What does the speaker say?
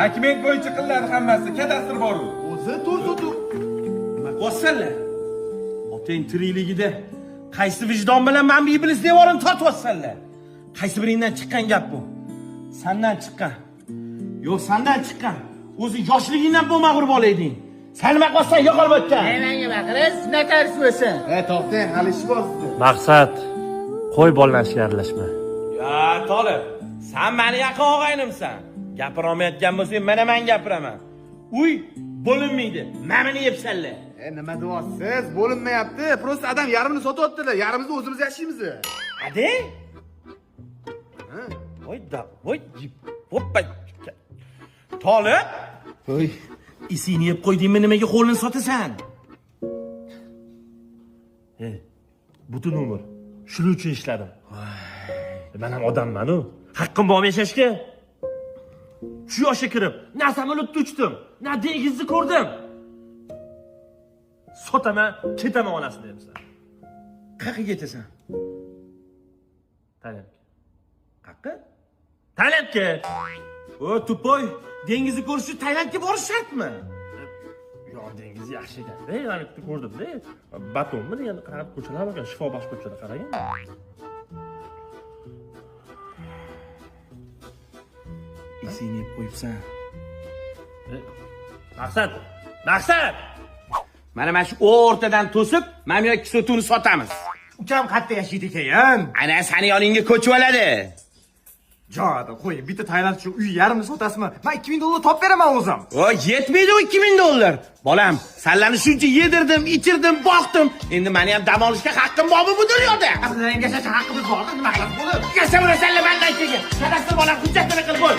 Dokument bo'yicha qilinadi hammasi, kadastr bor u. O'zi 4 sotix. Nima qilyapsanlar? Otang tirikligida qaysi vijdon bilan man bu iblis devorini tortyapsanlar? Qaysi biringdan chiqqan gap bu? Sandan chiqqan. Yo'q, sandan chiqqan. O'zi yoshligingdan bo'lmag'ur bola eding. San nima qilyapsan yo'qolib o'tgan? Menga baqirasiz, notarius bo'lsin. E, to'xtang, hali ish bor sizda. Maqsad, qo'y bolalar ishiga aralashma. Ya Tolib, san mani yaqin og'aynimsan. Gapira olmayotgan bo'lsang, mana men gapiraman. Uy bo'linmaydi. Mamini yebsanlar. E, nima deyapsiz? Bo'linmayapti. Просто adam yarmini sotyaptilar, yarmimizni o'zimiz yashaymiz. Ade? Voy da, voy, hoppa. Tolib, Voy. Esingni yeb qo'ydingmi, nimaga qo'lini sotasan? Ey, butun umr shuning uchun ishladim. Men ham odamman-u. Haqqim bormi yashashga? Shu yoshga kirib, na samolyotda uchdim, na dengizni ko'rdim. Sotaman, ketaman onasini deyapsan. Qayerga ketasan? Tailandga. Qayerga? Tailandga. O, тупой, dengizni ko'rish uchun Tailandga borish shartmi? Yo, dengiz yaxshi ekanda, men bitta ko'rdim-da. Batonmi degan qarab ko'chalar bor ekan, shifobaxsh ko'chalar qarang. Esingni yeb qo'yibsan. Maqsad, Maqsad! Mana shu o'rtadan to'sib, mana bu 2 sotuvni sotamiz. Ukam qayerda yashaydi keyin? Ana sani yoningga ko'chib oladi. Jo'ada qo'ying, bitta Tailand uchun uy yarmini sotasizmi? Men 2000 dollar topib beraman o'zim. O, yetmaydi u 2000 dollar. Bolam, sanlarni shuncha yedirdim, ichirdim, boqdim. Endi meni ham dam olishga haqqim bormi bu dunyoda? Bizning yashashga haqqimiz bormi? Nima qilasiz bo'lib? Yashaverasanlar mandan keyin. Kadastr bolam hujjatini qilib qo'y.